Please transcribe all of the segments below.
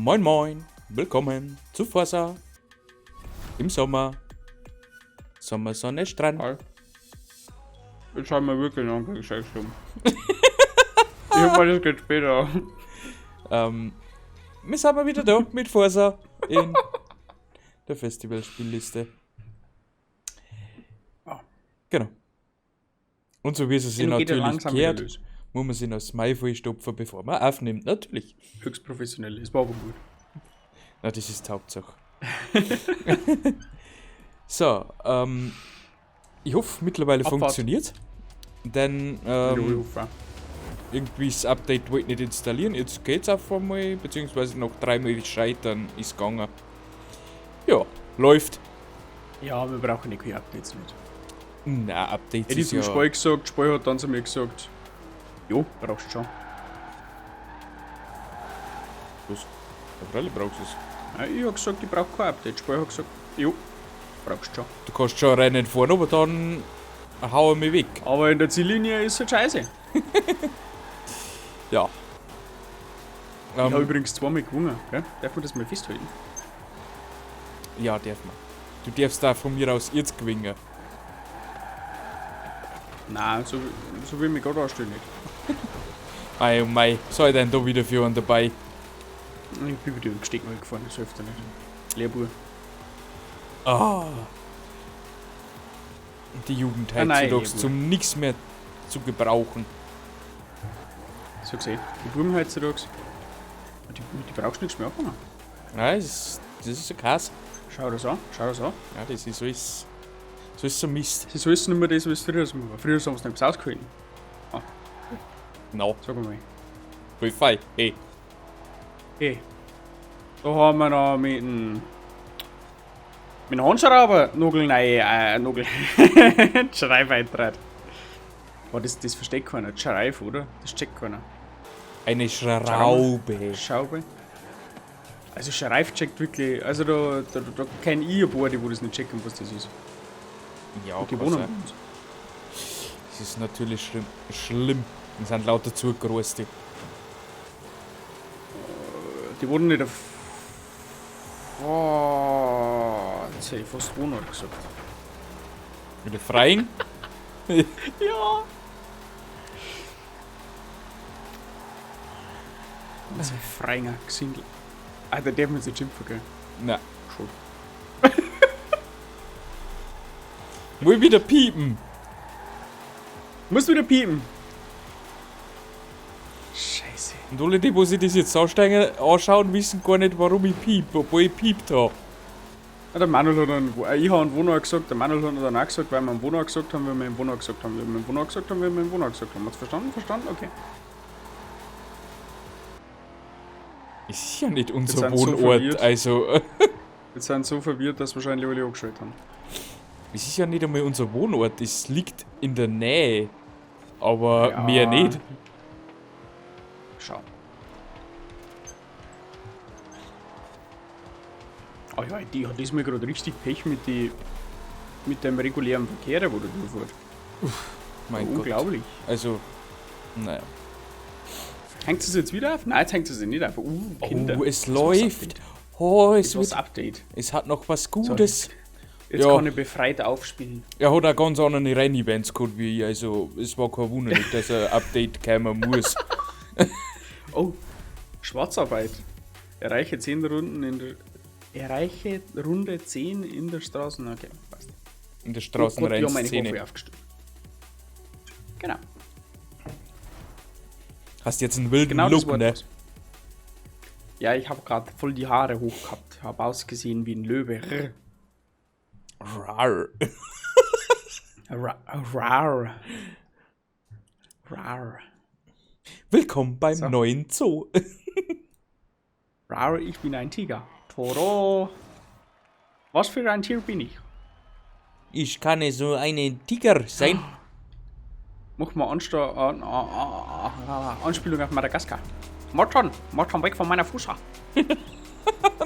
Moin moin, willkommen zu Forsa im Sommer. Sommer, Sonne, Strand. Hi. Jetzt haben wir wirklich noch ein Geschenk um. Ich hab mal, das geht später. Wir sind mal wieder da mit Forsa in der Festivalspielliste. Ah. Genau. Und so wie es sich Ja, nun geht ja natürlich langsam wieder gehört, los. muss man sich noch das Mai vollstopfen, bevor man aufnimmt, natürlich. Höchst professionell, es war aber gut. Na, das ist die Hauptsache. So, ich hoffe, mittlerweile Abfahrt. funktioniert. Denn, Ja, ich hoffe auch. irgendwie das Update wollte nicht installieren. Jetzt geht's auf einmal, beziehungsweise noch dreimal scheitern ist gegangen. Ja, läuft. Ja, wir brauchen nicht keine Updates nicht. Na, Updates Hätte ich ist zum ja Spoil gesagt, Spoil hat dann zu mir gesagt, jo, brauchst du schon. Was? Ja, freilich brauchst du es. Ja, ich hab gesagt, ich brauch kein Update. Spoil hat gesagt, jo, brauchst du schon. Du kannst schon Rennen fahren, aber dann hau ich mich weg. Aber in der Ziellinie ist halt scheiße. Ja. Ich hab übrigens zweimal gewonnen, gell? Darf man das mal festhalten? Ja, darf man. Du darfst da von mir aus jetzt gewinnen. Nein, so wie ich mich gerade anstelle nicht. Mei, oh mei, soll ich denn da wieder für einen dabei? Ich bin wieder im Gesteck gefahren, das hilft ja nicht. Lehrbuhr. Ah. Die Jugend Ah, nein, heutzutage Lehrbuhr. zum nichts mehr zu gebrauchen. So gesehen. Die Buben heutzutage, die brauchst du nichts mehr anfangen. Nein, das ist ein Kass. Schau das an, schau das an. Ja, das ist alles. So ist so Mist. Das ist alles nicht mehr das, was früher war. Früher haben sie noch etwas ausgehalten. Ah. No. Sag mal. Voll fein. Hey. Hey. Da haben wir noch mit dem Handschrauber Nagel, nein, Nagel. Schreif eintreten. Boah, das versteht keiner. Schreif, oder? Das checkt keiner. Eine Schraube. Schraube. Also Schreif checkt wirklich, also da kenn ich ein paar, die wo das nicht checken, was das ist. Ja, Und die kann wohnen sein. bei uns. Das ist natürlich schlimm. Das sind lauter Zugroste. Die wohnen nicht auf... Oh, jetzt hätte ich fast Wohnort gesagt. Mit der Freien? Ja! Das ist ein Freinger Gesindel. Alter, darf man jetzt nicht schimpfen, gell? Nein. Schon. Wohl wieder piepen! Musst wieder piepen! Scheiße. Und alle die, wo sich das jetzt anschauen, wissen gar nicht, warum ich piep, obwohl ich piept hab. Ja, der Manuel hat einen, ich hab einen Wohnort gesagt, der Manuel hat dann auch gesagt, weil wir einen Wohnort gesagt haben, weil wir einen Wohnort gesagt haben, weil wir einen Wohnort gesagt haben, weil wir einen Wohnort gesagt haben. Hat's verstanden? Verstanden? Okay. Es ist ja nicht unser Jetzt sind so Wohnort, verwirrt. also. Jetzt sind so verwirrt, dass wahrscheinlich alle angeschaltet haben. Es ist ja nicht einmal unser Wohnort, es liegt in der Nähe. Aber Ja. mehr nicht. Schau. Oh ja, die hat diesmal gerade richtig Pech mit dem regulären Verkehr, der wo da durchfährt. Uff, mein Gott. Unglaublich. Also, naja. Hängt es jetzt wieder auf? Nein, jetzt hängt es nicht auf. Kinder. Oh, es Das war's läuft. Update. Oh, es Das war's wird, Update. es hat noch was Gutes. So, jetzt Ja. kann ich befreit aufspielen. Er hat auch ganz andere Renn-Events gehabt wie ich, also es war kein Wunder nicht, dass ein Update kommen muss. Oh, Schwarzarbeit. Erreiche 10 Runden in der... Erreiche Runde 10 in der Straßen. Okay, passt. In der Oh Gott, ich hab meine Straßenrennszene. Hoffe aufgestellt. Genau. Hast jetzt einen wilden Genau das Look, Wort ne? war's. Ja, ich hab grad voll die Haare hoch gehabt. Hab ausgesehen wie ein Löwe. Rrr. Rar. Rar. Rar. Willkommen beim So. neuen Zoo. Rar, ich bin ein Tiger. Toro. Was für ein Tier bin ich? Ich kann so ein Tiger sein. Mach mal Anspielung auf Madagaskar. Mottern, Mottern weg von meiner Fuße.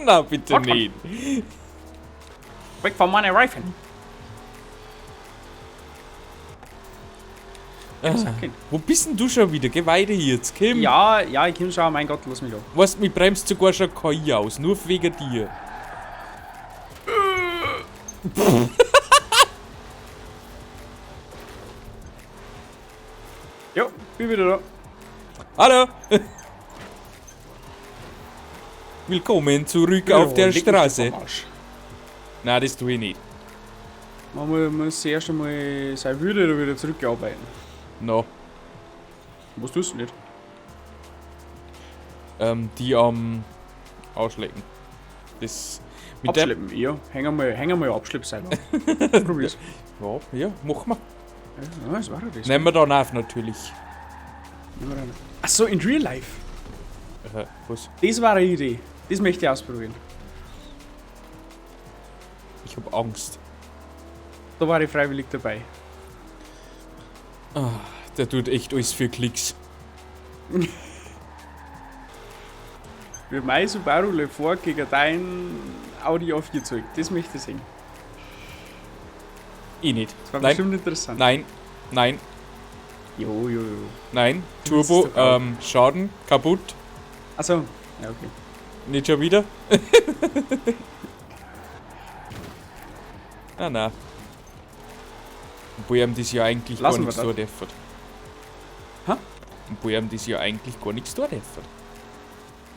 Na, bitte Mottern. nicht. Weg von meinen Reifen. Wo bist denn du schon wieder? Geh weiter hier jetzt, Kim. Ja, ja, ich komm schon, mein Gott, lass mich da. Weißt du, mich bremst sogar schon KI aus, nur wegen dir. Jo, bin wieder da. Hallo! Willkommen zurück Ja, auf der leg mich Straße. am Arsch. Nein, das tue ich nicht. Man muss erst einmal seine Würde da wieder zurückarbeiten. No. Was tust du nicht? Die am Ausschlecken. Das mit dem. Abschleppen, ja. Häng einmal Abschleppseil an. Probier's. Ja, ja, machen wir. Ja, das war ja das. Nehmen wir dann auf natürlich. Nehmen wir dann. Ach so, in real life. Was? Das war eine Idee. Das möchte ich ausprobieren. Ich hab Angst. Da war ich freiwillig dabei. Der tut echt alles für Klicks. Wie mein Subaru Le vor gegen dein Audi A4 Zeug. Das möchte ich sehen. Ich nicht. Das war Nein, bestimmt interessant. nein, nein, Jo, jo, jo. nein. Das Turbo, ist doch auch- Schaden, kaputt. Achso. Ja, okay. Nicht schon wieder? Ah, na. Obwohl ihm das ja eigentlich Lassen gar wir nichts das. tun dürfen. Hä? Obwohl ihm das ja eigentlich gar nichts tun dürfen.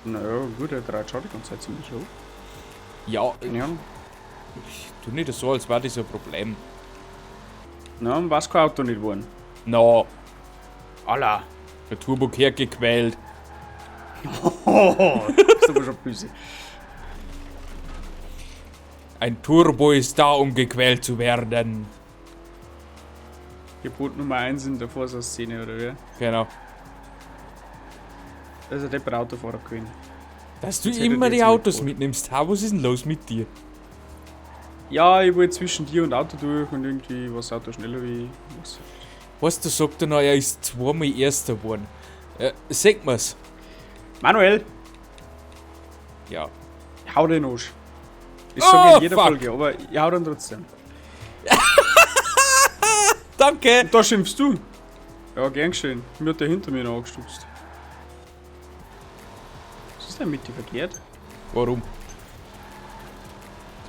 Naja, gut, er dreht schon die ganze Zeit ziemlich hoch. Ja, Keine Ahnung. ich tu nicht so, als wäre das ein Problem. Na, und was kein Auto nicht geworden. Na, Allah. der Turbo gehört gequält. Oh, das ist aber schon böse. Ein Turbo ist da, um gequält zu werden. Gebot Nummer 1 in der Forsa-Szene, oder wie? Genau. Das ist ein depper Autofahrer gewesen. Dass du Jetzt hätte immer ich die jetzt Autos mitgebracht. mitnimmst. Ha, was ist denn los mit dir? Ja, ich wollte zwischen dir und Auto durch und irgendwie war das Auto schneller wie was. Weißt du, sagt er noch, er ist zweimal Erster geworden. Sag mir's. Manuel, Ja. hau den Arsch. Ich Oh, sag in jeder fuck. Folge, aber ich hau den trotzdem. Danke! Und da schimpfst du. Ja, gern geschehen. Mir hat der hinter mir noch angestupst. Was ist denn mit dir verkehrt? Warum?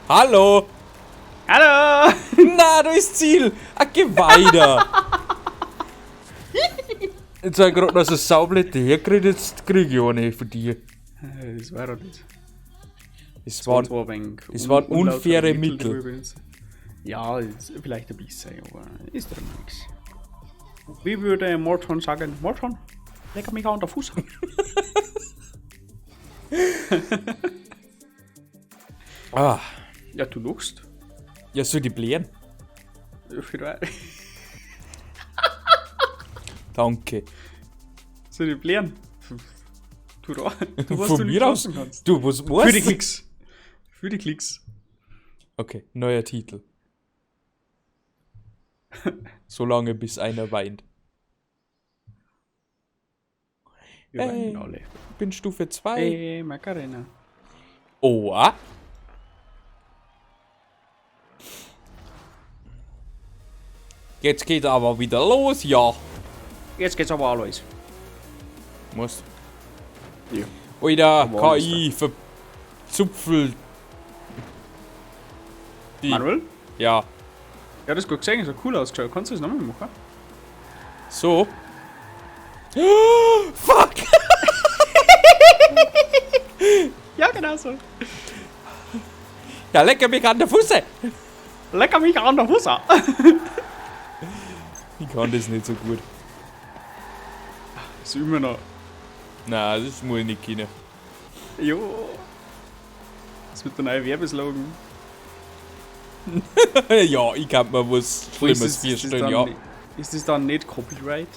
Hallo! Hallo! Na, da ist Ziel! Ah, geh weiter! Jetzt hab ich grad noch so Saublätter hergekriegt, jetzt krieg ich eine von dir. Das war doch nicht. Es waren, zwar ein wenig das waren unlautere unfaire die Mittel. ich benutze. Ja, ist vielleicht ein bisschen, aber ist doch nichts. Wie würde Morton sagen? Morton, leck mich an der Fuß. Ah, Ja, du lachst. ja, soll die blären? Ja, vielleicht. Danke. Soll ich blären? Du da. Du, was Von du nicht mir aus. lassen kannst. Du, was Für die weißt? Klicks. Für die Klicks. Okay, neuer Titel. Solange bis einer weint. Wir Hey. weinen alle. Ich bin Stufe 2. Hey, Macarena. Oh, ah. Jetzt geht aber wieder los, ja. Jetzt geht's aber auch los. Muss. Ja. Alter, Aber alles KI, verzupfelt. Die. Manuel? Ja. Ja, das gut gesehen, das hat cool ausgeschaut. Kannst du das nochmal machen? So. Fuck! Ja, genau so. Ja, lecker mich an der Fuße! Lecker mich an der Hose. Ich kann das nicht so gut. Das ist immer noch. Na, das muss ich nicht können. Jo. Das wird der neue Werbeslogan. Ja, ich kann mir was Schlimmes Ist das- ist das vorstellen, dann- ja. Ist das dann nicht Copyright?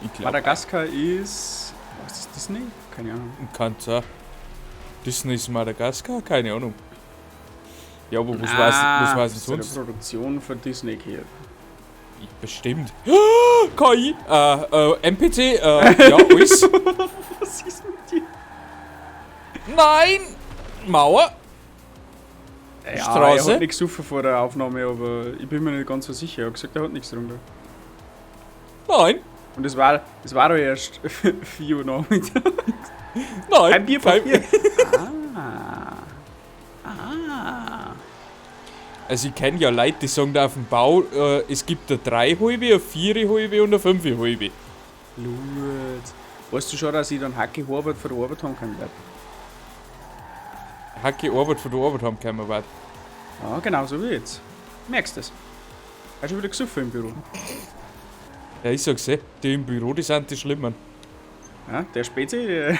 Ich glaube, Madagaskar ist. Was ist Disney? Keine Ahnung. kann's auch. Disney ist Madagaskar? Keine Ahnung. Ja, aber was Ah, weiß, was weiß das ich ist eine sonst? Produktion von Disney gehört. Ich, bestimmt. KI, NPC, ja, alles. Was ist mit dir? Nein! Mauer! Ja, Straße? Er hat nichts gesoffen vor der Aufnahme, aber ich bin mir nicht ganz so sicher. Er hat gesagt, er hat nichts getrunken. Nein. Und es war doch erst 4 Uhr nachmittags. Nein. Kein Bier von 4. Ah. Ah. Also ich kenne ja Leute, die sagen da auf dem Bau, es gibt eine 3,5, eine 4,5 und eine 5,5. Lutz. Weißt du schon, dass ich dann Hacke Arbeit von der Arbeit haben können werde? Hacke Arbeit von der Arbeit haben können werde. Ja, genau so wie jetzt. Merkst du das? Hast du wieder gesoffen im Büro? Ja, ich sag's eh, die im Büro, die sind die Schlimmen. Ja, der Spezi,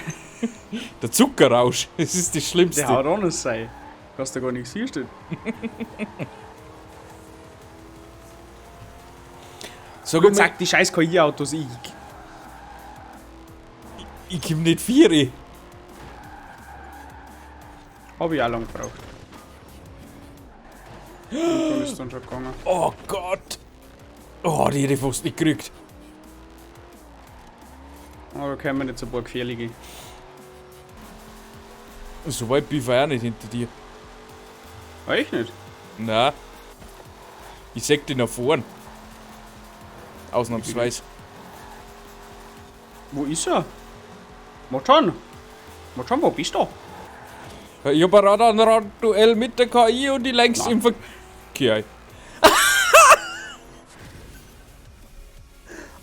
der Zuckerrausch, das ist das Schlimmste. Der haut auch noch sein. Kannst du gar nichts hinstellen. Sag mal, sag die scheiß KI-Autos, ich. Ich komm nicht 4. Hab ich auch lang gebraucht. Und dann ist dann schon gegangen. Oh Gott! Oh, die hätte ich fast nicht gekriegt. Oh, da kommen jetzt ein paar gefährliche. So weit bin ich auch nicht hinter dir. Ah, ich nicht? Nein. Ich seh dich nach vorn. Ausnahmsweise. Wo ist er? Mach schon! Mach schon, wo bist du? Ich hab ein Rad-an-Rad-Duell mit der KI und die längst im Verkehr.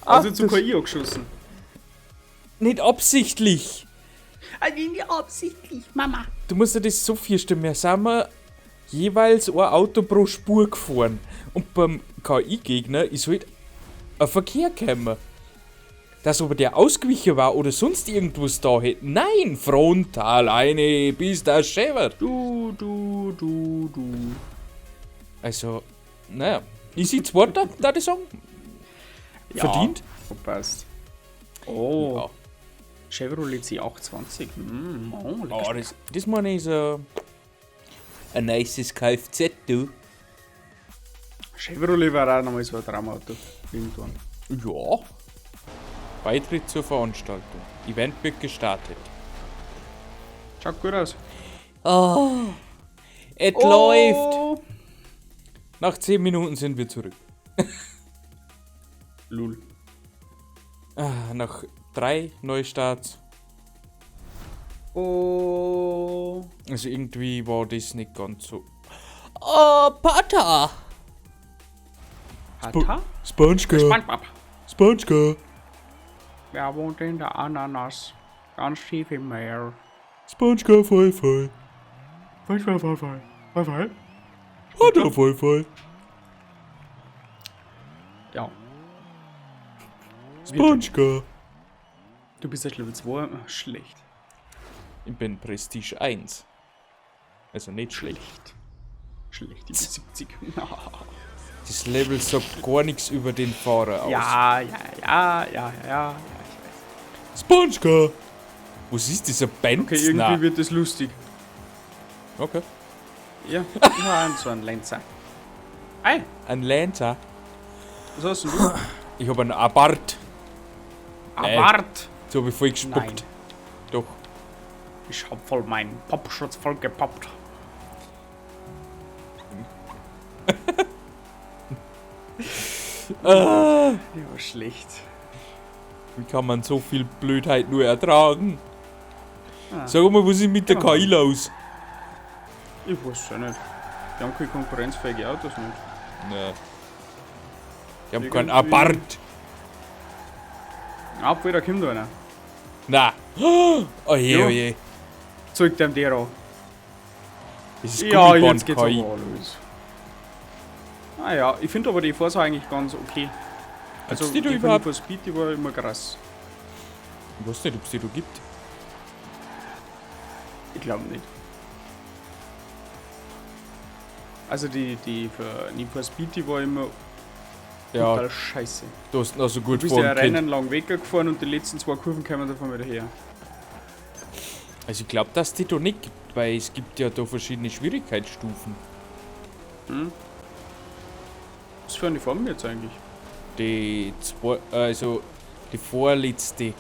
Also zu KI angeschossen. Nicht absichtlich. Nicht absichtlich, Mama. Du musst dir das so vorstellen, wir sind wir jeweils ein Auto pro Spur gefahren. Und beim KI-Gegner ist halt ein Verkehr gekommen. Dass aber der ausgewichen war oder sonst irgendwas da hätte. Nein, frontal eine, bis der schäbert. Du. Also, naja. Ist sie Zweiter, da ich sagen? Ja, verdient? Passt. Oh. Ja. Chevrolet C820. Mm, oh, oh, das meine ich so. Ein nices Kfz, du. Chevrolet war auch nochmal so ein Traumauto. Irgendwann. Ja. Beitritt zur Veranstaltung. Event wird gestartet. Schaut gut aus. Oh, es läuft. Nach 10 Minuten sind wir zurück. Lul. Ah, nach 3 Neustarts. Oh. Also irgendwie war das nicht ganz so. Oh, Pata! Pata? SpongeGirl. SpongeBob. SpongeGirl. Wer wohnt in der Ananas? Ganz tief im Meer. SpongeGirl, voll, voll. Voll, voll, voll, voll. Voll, voll. Pata, voll, voll. Ja. SpongeGirl. Du bist ja Level 2. Schlecht. Ich bin Prestige 1. Also nicht schlecht. Schlecht, ich bin 70. Das Level sagt gar nichts über den Fahrer aus. Ja, ich weiß. SpongeGirl! Was ist dieser Benz? Okay, irgendwie wird das lustig. Okay. Ja, ich habe so einen Lancer. Ei! Ein Lancer? Was hast denn du? Ich habe einen Abarth. Abarth? So habe ich voll gespuckt. Nein. Doch. Ich hab voll meinen Popschutz voll gepoppt. Ah. Ja, schlecht. Wie kann man so viel Blödheit nur ertragen? Ah. Sag mal, was ist mit der KI los? Ich weiß ja nicht. Die haben keine konkurrenzfähige Autos nicht. Nee. Die haben keinen Abarth. Obwohl, da kommt einer. Na. Oh je, oh je. Zeig dem der an. Das ist ja, jetzt geht's KI. aber los. Ah ja, ich finde aber die Forsa eigentlich ganz okay. Also die, die überhaupt? for Speed, die war immer krass. Ich weiß nicht, ob es die da gibt. Ich glaube nicht. Also die für Need for Speed, die war immer ja, total scheiße. Du hast noch so gut Du bist ja Rennen lang weggefahren und die letzten 2 Kurven kamen davon wieder her. Also ich glaube, dass die da nicht gibt, weil es gibt ja da verschiedene Schwierigkeitsstufen. Hm. Was für eine Form jetzt eigentlich? Die zwei, also die vorletzte.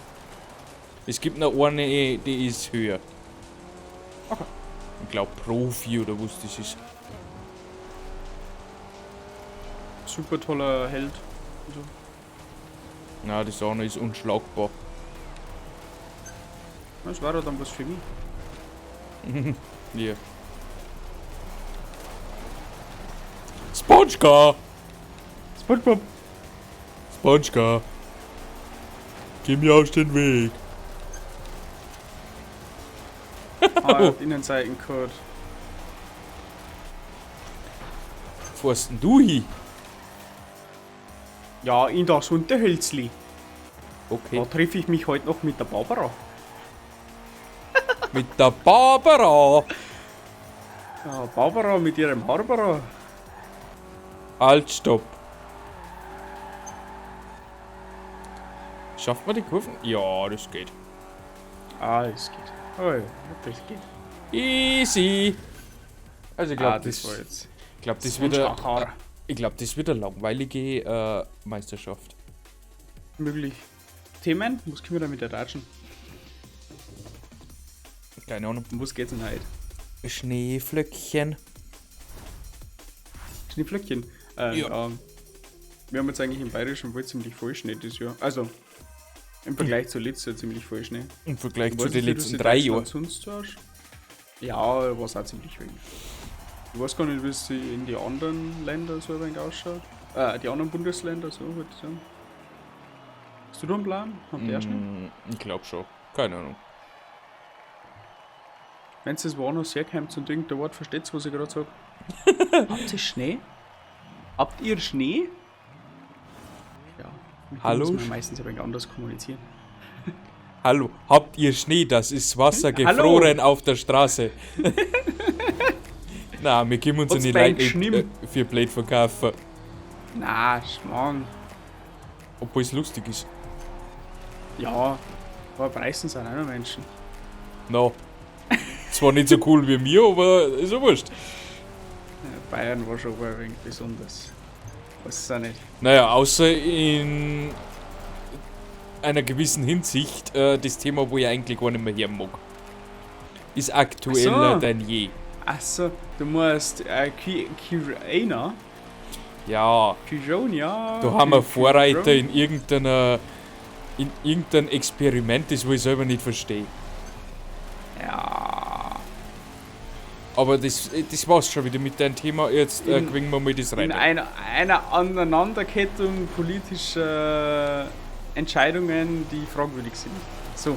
Es gibt noch eine, die ist höher. Okay. Ich glaube Profi oder was das ist. Super toller Held. Also. Na, die Sauna ist unschlagbar. Das war doch dann was für mich. Ja. Spongeka! SpongeBob! Spongeka! Geh mir aus den Weg! Ah, er hat Innenseitencode. Fährst denn du hin? Ja, in das Unterhölzli. Okay. Da treffe ich mich heute noch mit der Barbara. Mit der Barbara! Ja, Barbara mit ihrem Barbara. Halt, stopp! Schafft man die Kurven? Ja, das geht. Ah, das geht. Oh ja, das geht. Easy! Also ich glaube, Ah, das das, war jetzt. ich glaub, das wird eine, Haare. ich glaub, das wird eine langweilige Meisterschaft. Möglich. Themen? Was können wir da mit der Datschen? Keine Ahnung. Um was geht's denn heute? Schneeflöckchen. Schneeflöckchen. Ja. Ja. Wir haben jetzt eigentlich im Bayerischen Wald ziemlich voll Schnee dieses Jahr. Also, im Vergleich zu letztes Jahr ziemlich voll Schnee. Im Vergleich Ich zu weiß den nicht, wie das letzten in 3 Deutschland Jahren. Sonst so ausschaut. Ja, war es auch ziemlich wenig. Ich weiß gar nicht, wie es in die anderen Länder so ein wenig ausschaut. Die anderen Bundesländer, so würde ich sagen. Hast du da einen Plan? Habt ihr auch Schnee? Ich glaube schon. Keine Ahnung. Wenn es das woanders herkommt und irgendein Wort versteht, was ich gerade sage. Habt ihr Schnee? Habt ihr Schnee? Ja. Mit dem Hallo? Muss man meistens ein wenig anders kommunizieren. Hallo, habt ihr Schnee? Das ist Wasser Hallo? gefroren auf der Straße. Na, wir können uns Hat's nicht bei Leute Schnimm? für blöd verkaufen. Na, Schmarrn. Obwohl es lustig ist. Ja, aber preisen sind auch noch Menschen. No. Zwar nicht so cool wie mir, aber ist ja wurscht. Ja, Bayern war schon ein wenig besonders. Weiß es auch nicht. Naja, außer in einer gewissen Hinsicht das Thema, wo ich eigentlich gar nicht mehr her mag. Ist aktueller Ach so. denn je. Achso, du musst Kirana. Ja, Kironia. da haben wir Vorreiter in irgendeiner in irgendein Experiment, das wo ich selber nicht verstehe. Ja. Aber das war's schon wieder mit deinem Thema. Jetzt kriegen wir mal das rein. In einer Aneinanderkettung politischer Entscheidungen, die fragwürdig sind. So.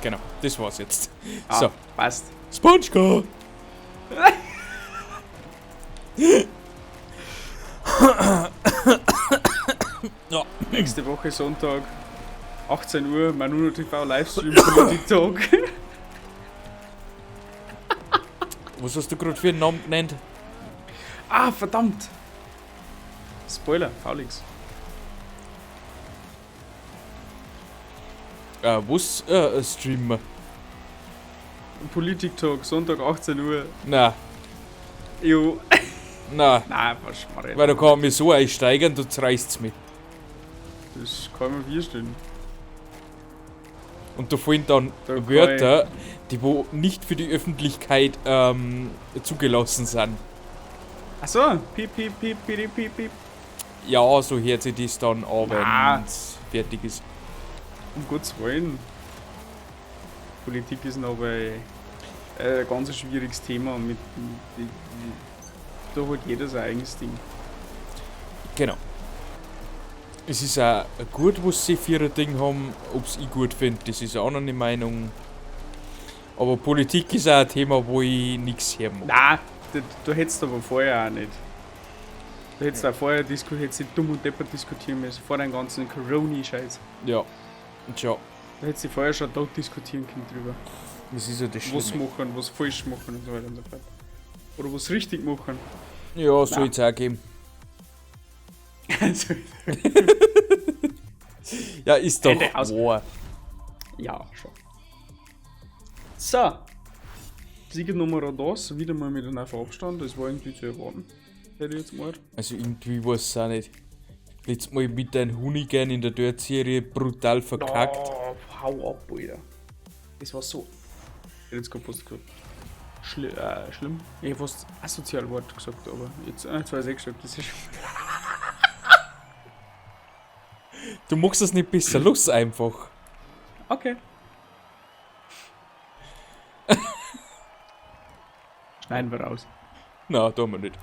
Genau, das war's jetzt. Ah, So. Passt. SpongeCar! Ja. Nächste Woche Sonntag, 18 Uhr, Manuno TV Livestream Politik Talk. Was hast du gerade für einen Namen genannt? Ah, verdammt! Spoiler, Faulix. Was streamen wir? Politik Talk, Sonntag 18 Uhr. Na, Jo. na, Nein, was mach ich? weil da kann man mich so einsteigern, du zerreißt's mich. Das kann man vorstellen. Und da fallen dann Da kann Wörter, die wo nicht für die Öffentlichkeit zugelassen sind. Achso, piep, piep, piep, piep, piep, piep. Ja, so hört sich das dann an, Na. wenn's fertig ist. Um Gottes Willen. Politik ist noch ein ganz schwieriges Thema. Mit, da hat jeder sein eigenes Ding. Genau. Es ist auch gut, was sie für ihr Ding haben. Ob's ich gut finde, das ist auch noch eine Meinung. Aber Politik ist auch ein Thema, wo ich nichts her mag. Nein, da hättest du aber vorher auch nicht. Da hättest du auch vorher hättest du dumm und deppert diskutieren müssen, vor dem ganzen Corona-Scheiß. Ja. Tja, Da hättest du vorher schon da diskutieren können drüber. das ist ja das Was Schlimme. machen, was falsch machen und so weiter und so fort. Oder was richtig machen. Ja, soll es auch geben. Also, Ja, ist doch Ende aus. wahr. ja, schon. So. Sieger Nummer das, wieder mal mit einem Abstand, das war irgendwie zu erwarten. Hätte ich jetzt mal. Also irgendwie weiß es auch nicht. Letztes Mal mit deinem Hoonigan in der Dirt-Serie brutal verkackt. Oh, hau ab, Alter. Das war so. Ich hätte jetzt gerade fast gesagt. Schlimm. Ich hätte fast asozial Wort gesagt, aber jetzt, jetzt weiß ich gesagt, das ist schon. Du machst das nicht besser los einfach. Okay. Schneiden wir raus. Na, tun wir nicht.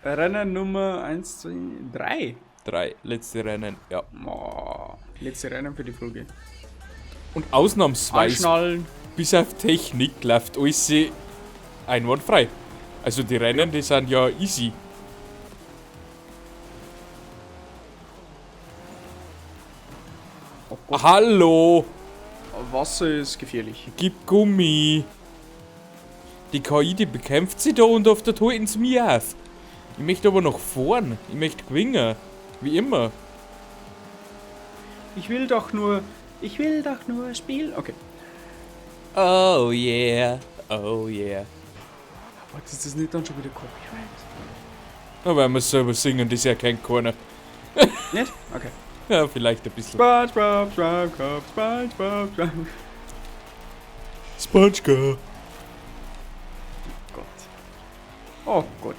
Rennen Nummer 1, 2, 3. 3, letzte Rennen, ja. Oh, letzte Rennen für die Folge. Und ausnahmsweise, Anschnallen. bis auf Technik, läuft alles einwandfrei. Also die Rennen, die sind ja easy. Oh Gott. Hallo! Wasser ist gefährlich. Gib Gummi! Die KI, die bekämpft sie da und auf der Tour ins Mir auf. Ich möchte aber nach vorn. Ich möchte gewinnen. Wie immer. Ich will doch nur. Ich will doch nur spielen. Okay. Oh yeah. Oh yeah. Aber ist das nicht dann schon wieder Copyright? Aber wenn wir selber singen, das erkennt keiner. Nicht? Okay. Ja, vielleicht ein bisschen. SpongeBob, SpongeBob, SpongeBob, SpongeBob. SpongeBob. Gott. Oh Gott.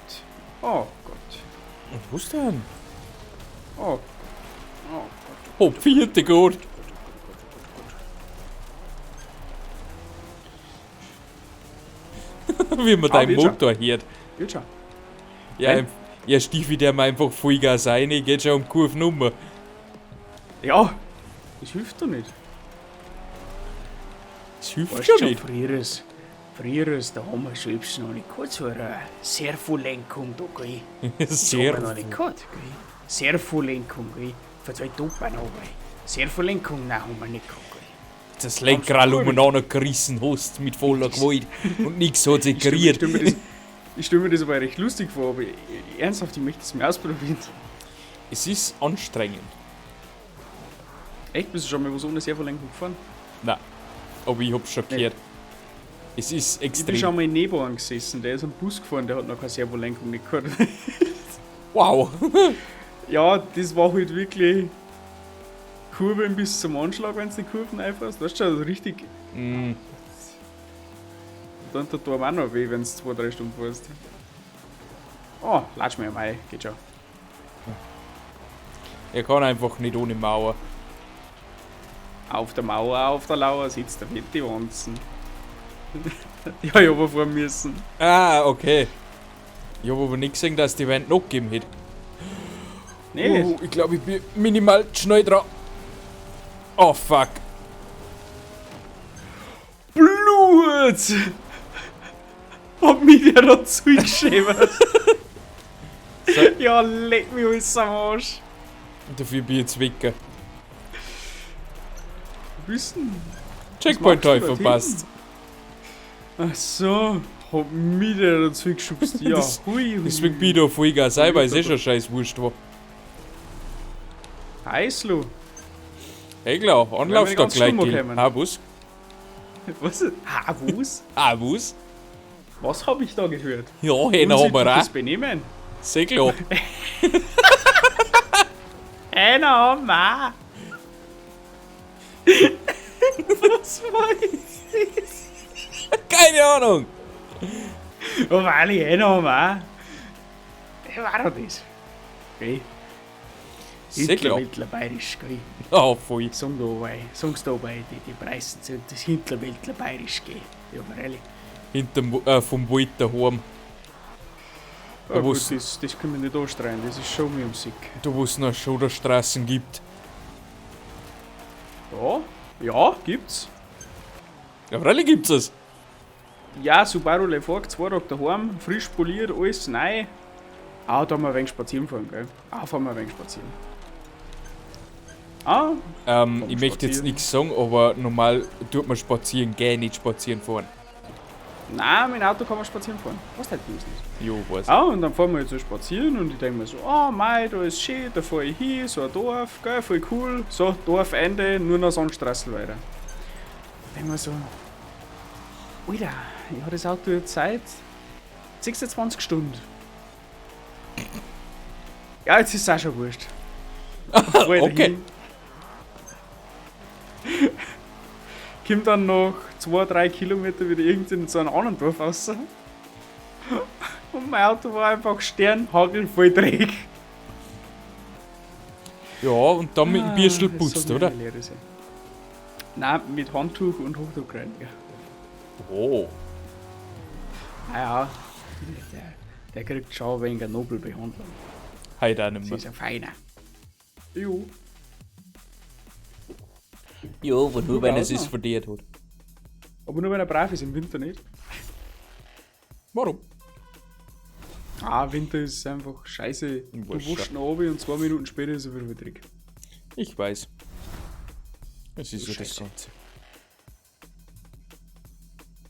Oh Gott. Und was denn? Oh Gott. Oh Gott. Oh, vierte Gott. Wie man Ah, deinen wird schon. Motor hört. Geht schon. Ja, Nein. ja, Stiefi, der mir einfach Vollgas rein, geht schon um Kurvennummer. Ja. Das hilft doch nicht. Das hilft Weißt schon schon, nicht. früheres, früheres, da haben wir selbst noch nicht gehabt, so eine Servolenkung da, gell. Das Sehr. haben wir noch nicht gehabt, gell. Servolenkung, gell. Von zwei Toppen aber. Servolenkung, nein, haben wir nicht gehabt, gell. Das Lenkrad umeinander gerissen hast mit voller Gewalt und nix hat sich geriert. Ich stell mir das aber recht lustig vor, aber ernsthaft, ich möchte es mir ausprobieren. Es ist anstrengend. Echt, bist du schon mal was ohne Servolenkung gefahren? Nein, aber ich hab's schon gehört. Es ist Ich bin extrem. schon mal in Nebenan gesessen, der ist am Bus gefahren, der hat noch keine Servolenkung nicht gehabt. Wow. Ja, das war halt wirklich Kurbeln bis zum Anschlag, wenn du die Kurven einfahrst. Das ist schon richtig. Mm, Dann tut einem auch noch weh, wenn du 2-3 Stunden fährst. Oh, latsch mir mal, geht schon. er kann einfach nicht ohne Mauer. Auf der Mauer, auf der Lauer sitzt der fette Wanzen. Die hab ich aber fahren müssen. Ah, okay. Ich hab aber nicht gesehen, dass die Wand noch gegeben hätte. Nee, Oh, ich glaube, ich bin minimal schnell dran. Oh, fuck. Blut! Hat mich der da zugeschäbert. So. Ja, leck mich alles am Arsch. Dafür bin ich jetzt weg. Wissen? Checkpoint machst du hab ich da verpasst. Ach so, hat mich der da zugeschubst. Ja, Das- hui, hui. Deswegen bin ich da Vollgas ein, weil es eh schon scheiß wurscht war. Heißlo. Hey, klar, Anlauf wir da ganz gleich. stumm Gil. kommen. Ah, was? Was? Ha, was? Ah, was? Was hab ich da gehört? Ja, einen haben wir Unsittliches auch. Benehmen. Sehr klar. Einer haben wir auch. Was war jetzt das? Keine Ahnung. Oh, weil ich einer haben wir auch. Wer war doch das? Okay. Sehr klar. Hitler, bayerisch, gell. Oh, voll. Sag da bei, sag's da bei, die Preisen sind das Hinterwäldler bayerisch, gell. Ja, freilich. Hinterm, vom Wald daheim. Ja, Da gut, wo's- das können wir nicht anstreuen, das ist schon Musik. Da wo es noch Schoderstraßen gibt. Ja, ja, gibt's. Ja, freilich gibt's es. Ja, Subaru Levorg, 2 Tage daheim, frisch poliert, alles neu. Ah, da haben wir ein wenig spazieren fahren, gell? Ah, fahren wir ein wenig spazieren. Ah, Vom Ich möchte jetzt Spazieren. nichts sagen, aber normal tut man spazieren gehen, nicht spazieren fahren. nein, mit dem Auto kann man spazieren fahren. Was halt nicht. Jo, weiß. Ah, und dann fahren wir jetzt so spazieren und ich denke mir so, oh mei, da ist schön, da fahre ich hin, so ein Dorf, gell, voll cool. So, Dorfende, nur noch Sandstraße weiter. Denk mir so, Alter, ich habe das Auto jetzt seit 26 Stunden. Ja, jetzt ist es auch schon wurscht. Fahr ich Okay. dahin. Kommt dann noch 2-3 Kilometer wieder irgendwie in so einem anderen Dorf raus. Und mein Auto war einfach sternhagelvoll Dreck. Ja, und dann mit dem Bürschel Ah, das putzt, soll oder? meine Lehre sein. Nein, mit Handtuch und Hochdruckreiniger. Oh. Naja, der kriegt schon ein wenig eine Nobelbehandlung. Heute auch nicht Das mehr. ist ein feiner. Jo. Ja, aber nur wenn es auch es noch. verdient hat. Aber nur wenn er brav ist, im Winter nicht. Warum? Ah, Winter ist einfach scheiße. Du Wurscht, waschst ihn runter und 2 Minuten später ist er wieder dreckig. Ich weiß. Es ist Du ja das Scheiße. Ganze.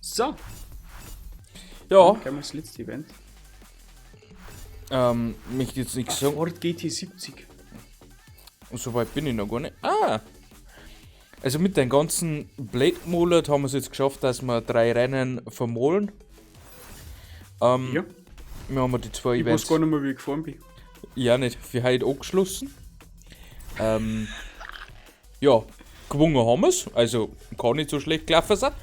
So, Ja, gehen wir das letzte Event. Möchte jetzt nichts sagen. Ford GT70. Und so weit bin ich noch gar nicht. Ah! Also mit den ganzen Blade Mullet haben wir es jetzt geschafft, dass wir drei Rennen vermolen. Ja, Wir haben die zwei ich Events. weiß gar nicht mehr, wie ich gefahren bin. Ja, nicht für heute angeschlossen. Ja, gewonnen haben wir's. Also kann nicht so schlecht gelaufen sein.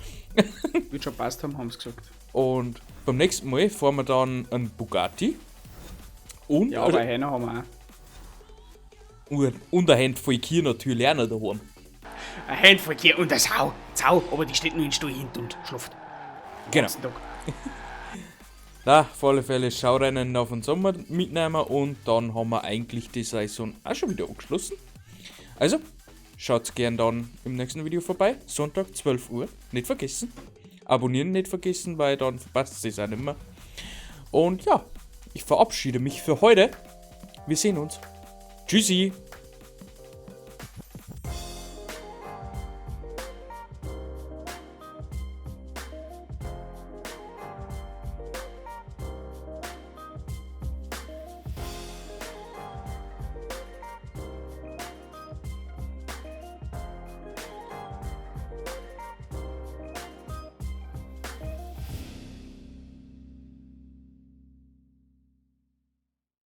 Wird schon passt haben, haben sie gesagt. Und beim nächsten Mal fahren wir dann einen Bugatti. Und, Ja, aber Heiner haben wir auch. und eine Handvoll Kier natürlich auch noch daheim. Ein Handvoll Kier und eine Sau. Sau, aber die steht nur in den Stall hinten und schläft. Genau. Ganzen Tag. Na, auf alle Fälle Schaurennen auf den Sommer mitnehmen und dann haben wir eigentlich die Saison auch schon wieder abgeschlossen. Also, schaut gern dann im nächsten Video vorbei. Sonntag, 12 Uhr. Nicht vergessen. Abonnieren nicht vergessen, weil dann verpasst ihr es auch nicht mehr. Und ja, ich verabschiede mich für heute. Wir sehen uns. Tschüssi.